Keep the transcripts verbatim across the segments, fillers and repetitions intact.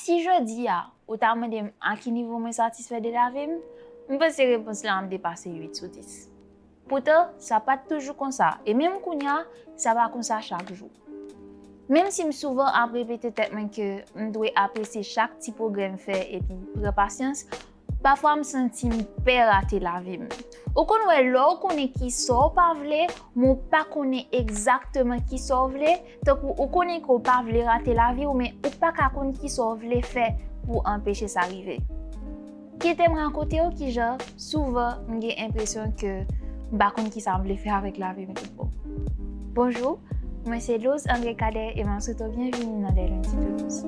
Si jodi a, ou ta mande m a ki nivo mwen satisfè de lavi m, m panse repons lan ap depase uit sou dis. Poutan, sa pa t toujou konsa, e menm kounye a, sa pa konsa chak jou. Menm si m souvan ap repete tèt mwen ke m dwe apresye chak ti pwogrè m fè epi pran pasyans, pafwa m santi m pè rate lavi m. Ou konn wè lè w konnen kisa w pa vle, men w pa konnen egzakteman kisa w vle, tankou ou konnen ke w pa vle rate lavi w, men ou pa ka konn kisa w vle fè pou anpeche sa rive. Kite m rakonte w kijan souvan m gen enpresyon ke m pa konn kisa m vle fè avèk lavi m tout bon. Bonjou, mwen se Loz André Cadet e m ap swete w byenvini nan Les Lundis de Loz.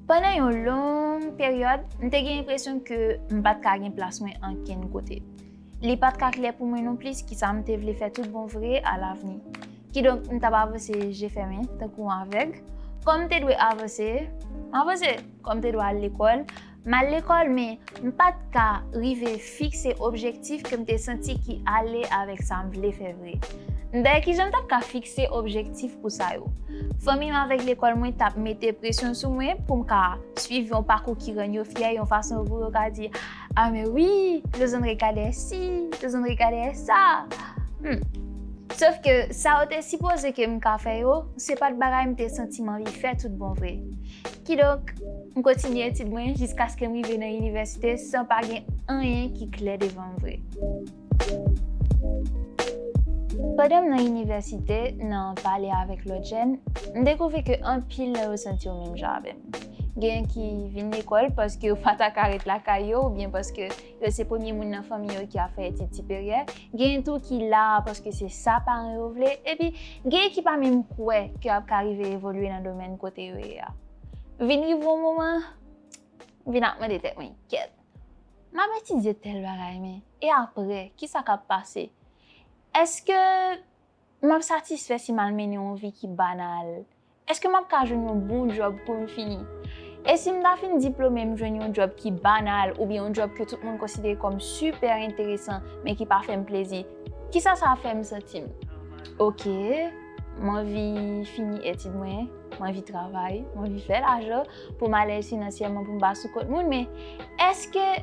Pandan yon long peryòd, m te gen enpresyon ke m pa t ka gen plas mwen ankenn kote. Li pa t ka klè pou mwen non plis kisa m te vle fè tout bon vre alavni. Kidonk, m t ap avanse je fèmen, tankou yon avèg. Kòm m te dwe avanse, m avanse. Kòm m te dwe al lekòl, m al lekòl, men m pa t ka rive fikse objektif ke m te santi ki ale avèk sa m vle fè vre. Dayè, kijan m t ap ka fikse objektif pou sa yo? Fanmi m avèk lekòl mwen t ap mete presyon sou mwen pou m ka swiv yon pakou ki rann yo fyè, yon fason pou yo ka di, "A, men wi, Loz André Cadet si, Loz André Cadet sa." Hmm. Sòf ke sa yo te sipoze ke m ka fè yo, se pa t bagay m te santi m anvi fè tout bon vre. Kidonk, m kontinye etid mwen jiskaske m rive nan inivèsite san pa gen anyen ki klè devan m vre. Pandan m nan inivèsite, nan pale avèk lòt jèn, m dekouvri ke anpil nan yo santi yo menm jan avè m. Genyen ki vin lekòl paske yo pa ta ka ret lakay yo, oubyen paske yo se premye moun nan fanmi yo ki ap fè etid siperyè. Genyen tou ki la paske se sa paran yo vle. Epi, genyen ki pa menm kwè ke y ap ka rive evolye nan domèn kote yo ye a. Vin rive yon moman, m vin ap mande tèt mwen, "Kèt, m ap etidye tèl bagay, men, e apre, kisa k ap pase? Èske m ap satisfè si m al mennen yon vi ki banal? Èske m ap ka jwenn yon bon djòb pou m fini? E si m ta fin diplome, m jwenn yon djòb ki banal oubyen yon djòb ke tout moun konsidere kòm sipè enteresan, men ki pa fè m plezi, kisa sa ap fè m santi m?" Oke, m anvi fini etid mwen, m anvi travay, m anvi fè lajan pou m alèz finansyèman, pou m pa sou kont moun, men èske,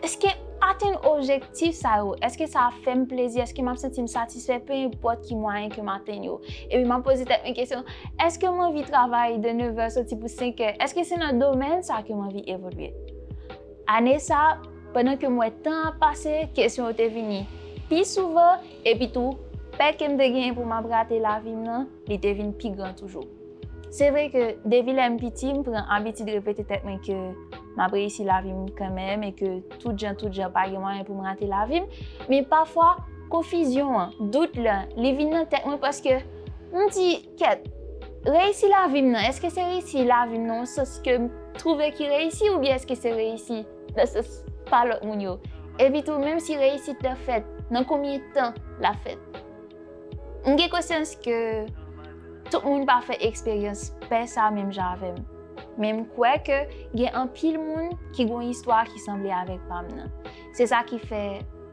èske atenn objektif sa yo, èske sa ap fè m plezi, èske m ap santi m satisfè, pe enpòt ki mwayen ke m atenn yo? Epi m ap poze tèt mwen kesyon, èske m anvi travay de nevè soti pou senkè? Èske se nan domèn sa ke m anvi evolye? Ane sa, pandan ke m wè tan ap pase, kesyon yo te vini pi souvan, epi tou, pè ke m te genyen pou m ap rate lavi m nan, li te vin pi gran toujou. Se vre ke depi lè m piti, m pran abitid repete tèt mwen ke m ap reyisi lavi m kanmenm e ke tout jan, tout jan, pa gen mwayen pou m rate lavi m. Men pafwa, konfizyon an, dout lan, li vin nan tèt mwen paske m di, "Kèt, reyisi lavi m nan, èske se reyisi lavi m nan, nan sans ke m twouve ki reyisi, oubyen èske se reyisi nan sans pa lòt moun yo?" Epi tou, menm si reyisit la fèt, nan konbyen tan l ap fèt? M gen konsyans ke tout moun pa fè eksperyans pè sa menm jan avè m. Men m kwè ke gen anpil moun ki gen yon istwa ki sanble avèk pa m nan. Se sa ki fè,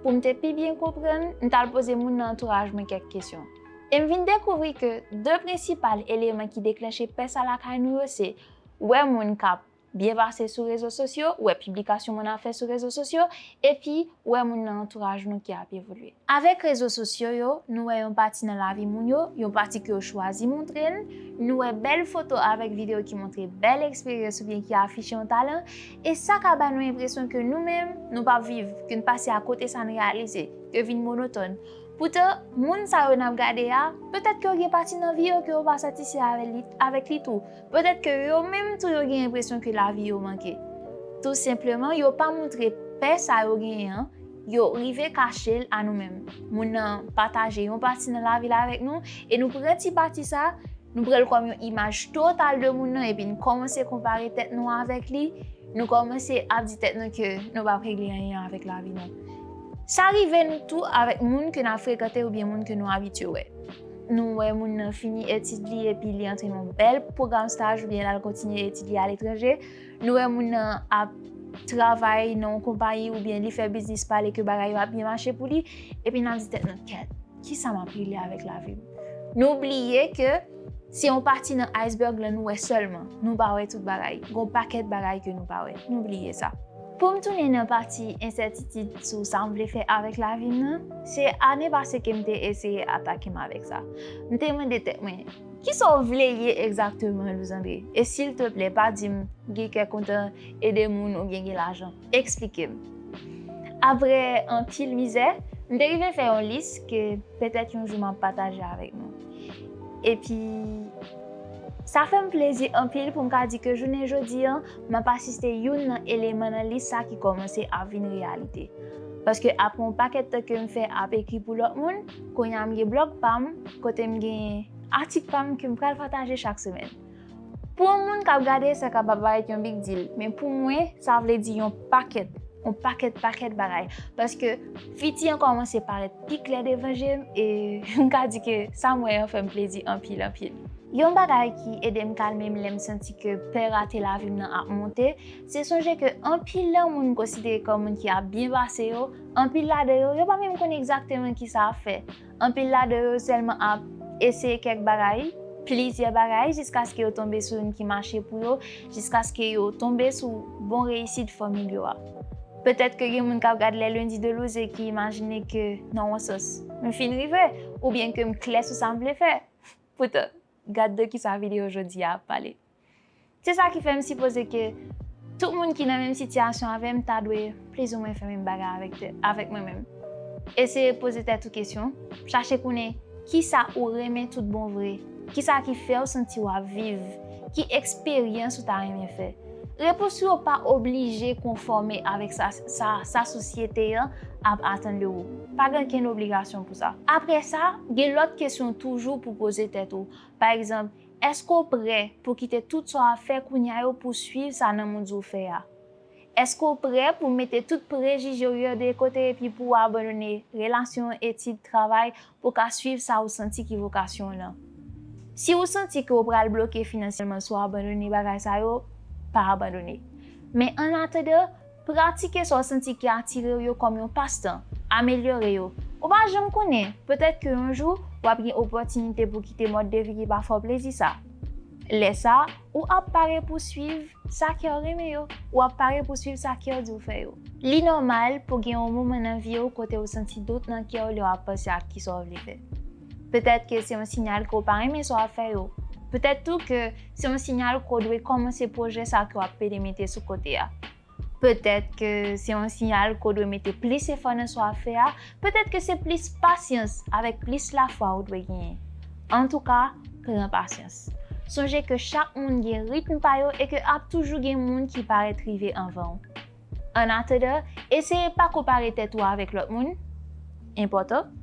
pou m te pi byen konprann, m t al poze moun nan antouraj mwen kèk kesyon. E m vin dekouvri ke de prensipal eleman ki deklanche pè sa lakay nou yo se wè moun k ap byen pase sou rezo sosyo, wè piblikasyon moun ap fè sou rezo sosyo, epi wè moun nan antouraj nou ki ap evolye. Avèk rezo sosyo yo, nou wè yon pati nan lavi moun yo, yon pati ke yo chwazi montre n, nou wè bèl foto avèk videyo ki montre bèl eksperyans oubyen ki afiche yon talan, e sa ka ba nou enpresyon ke nou menm, nou p ap viv, ke n pase akote sa n reyalize, ke vin monotòn. Poutan, moun sa yo n ap gade a, petèt ke yo gen pati nan vi yo ke yo pa satisfè avè li, avèk li tou. Petèt ke yo menm tou yo gen enpresyon ke lavi yo manke. Tou senpleman, yo pa montre pè sa yo genyen an, yo rive kache l a nou menm. Moun nan pataje yon pati nan lavi l avèk nou, e nou pran ti pati sa, nou pran l kòm yon imaj total de moun nan, epi n kòmanse konpare tèt nou avèk li, nou kòmanse ap di tèt nou ke nou p ap regle anyen avèk lavi nou. Sa rive n tou avèk moun ke n ap frekante oubyen moun ke nou abitye wè. Nou wè moun nan fini etid li epi li antre nan yon bèl pwogram staj oubyen l al kontinye etid li aletranje. Nou wè moun nan ap travay nan yon konpayi oubyen li fè biznis pa li ke bagay yo ap byen mache pou li. Epi n ap di tèt nou, "Kèt, Kisa m ap regle avèk lavi m? Nou bliye ke se yon pati nan iceberg lan nou wè sèlman. Nou pa wè tout bagay. Gon pakèt bagay ke nou pa wè. Nou bliye sa. Pou m tounen nan pati ensètitid sou sa m vle fè avèk lavi m nan, se ane pase ke m te eseye atake m avèk sa. M te mande tèt mwen, kisa w vle ye egzakteman, Louzandre? E silteplè, pa di m gen kè kontan, ede moun oubyen gen lajan. Eksplike m. Apre anpil mizè, m te rive fè yon lis ke petèt yon jou m ap pataje avèk nou. Epi, sa fè m plezi anpil pou m ka di ke jounen jodi a, m ap asiste youn nan eleman nan lis sa ki kòmanse ap vin reyalite. Paske apre yon pakèt tan ke m fè ap ekri pou lòt moun, kounye a m gen blòg pa m, kote m gen atik pa m ke m pral pataje chak semèn. Pou yon moun k ap gade, sa kapab parèt yon big deal, men pou mwen, sa vle di yon pakèt, yon pakèt, pakèt bagay. Paske fiti an kòmanse parèt pi klè devan je m, e m ka di ke sa m wè an fè m plezi anpil, anpil. Yon bagay ki ede m kalme m lè m santi ke pè rate lavi m nan ap monte, se sonje ke anpil nan moun konsidere kòm moun ki ap byen pase yo, anpil ladan yo, yo pa menm konn egzakteman kisa ap fè. Anpil ladan yo sèlman ap eseye kèk bagay, plizyè bagay, jiskaske yo tonbe sou youn ki mache pou yo, jiskaske yo tonbe sou bon reyisit fòmil yo a. Petèt ke gen moun k ap gad Les Lundis de Louse ki imajine ke, nan yon sans, m fin rive, oubyen ke m klè sou sa m vle fè. Poutan, gad de kisa videyo jodi a ap pale. Se sa ki fè m sipoze ke tout moun ki nan menm sitiyasyon avè m ta dwe plizoumwen fè menm bagay avèk tè-, avèk mwen menm. Eseye poze tèt ou kesyon, chache konnen kisa ou renmen tout bon vre, kisa ki fè w santi w ap viv, ki eksperyans ou ta renmen fè. Repons ou yo pa oblije konfòme avèk sa, sa, sa sosyete an ap atann de ou. Pa gen okenn obligasyon pou sa. Apre sa, gen lòt kesyon toujou pou poze tèt ou. Pa egzanp, èske w prè pou kite tout sa w ap fè kounye a yo pou swiv sa nan moun di w fè a? Èske w prè pou mete tout prejije w yo de kote epi pou w abandone relasyon, etid, travay, pou w ka swiv sa ou santi ki vokasyon w lan? Si ou santi ke w pral bloke finansyèlman si w abandone bagay sa yo, pa abandone. Men annatandan, pratike sa w santi ki atire w yo kòm yon pastan. Amelyore yo. Ou pa janm konnen, petèt ke yon jou, w ap gen opòtinite pou kite mòd de vi ki pa fè w plezi sa. Lè sa, ou ap pare pou swiv sa kè w renmen yo. Ou ap pare pou swiv sa kè w di w fè yo. Li nòmal pou gen yon moman nan vi w kote w santi dout nan kè w lè w ap panse ak kisa w vle fè. Petèt ke se yon siyal ke w pa renmen sa w ap fè yo. Petèt tou ke se yon siyal ke w dwe kòmanse pwojè sa ke w ap pede mete sou kote a. Petèt ke se yon siyal ke w dwe mete plis efò nan sa w ap fè a. Petèt ke se plis pasyans avèk plis lafwa ou dwe genyen. Antouka, pran pasyans. Sonje ke chak moun gen ritm pa yo e ke ap toujou gen moun ki parèt rive anvan w. Annatandan, eseye pa konpare tèt ou avèk lòt moun. Enpòtan.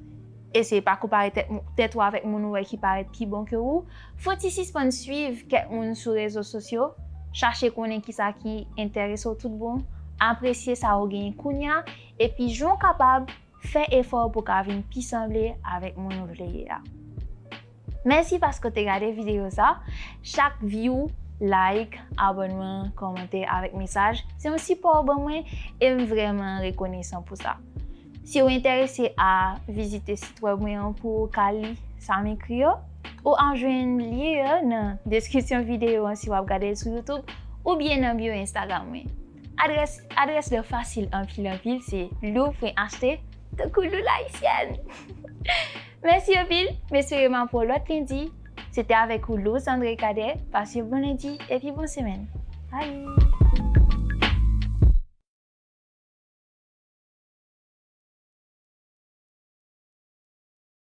Eseye pa konpare tèt, tèt ou avèk moun ou wè ki parèt pi bon ke ou. Fouti sispann swiv kèk moun sou rezo sosyo. Chache konnen kisa ki enterese w tout bon. Apresye sa ou genyen kounye a. Epi jan w kapab, fè efò pou w ka vin pi sanble avèk moun ou vle ye a. Mèsi paske w te gade videyo sa. Chak view, like, abònman, kòmantè avèk mesaj, se yon sipò w ban mwen e m vrèman rekonesan pou sa. Si w enterese a vizite sit wèb mwen an pou w ka li sa m ekri yo, ou ap jwenn lyen an nan deskripsyon videyo an si w ap gade l sou YouTube oubyen nan bio Instagram mwen. Adrès, adrès la fasil anpil anpil, se lou pwen achte, tankou Loul Ayisyèn. Mèsi anpil, m espere m ap wè w lòt lendi. Se te avèk ou Louzandre Cadet, pase bon lendi epi bon semèn. Bye!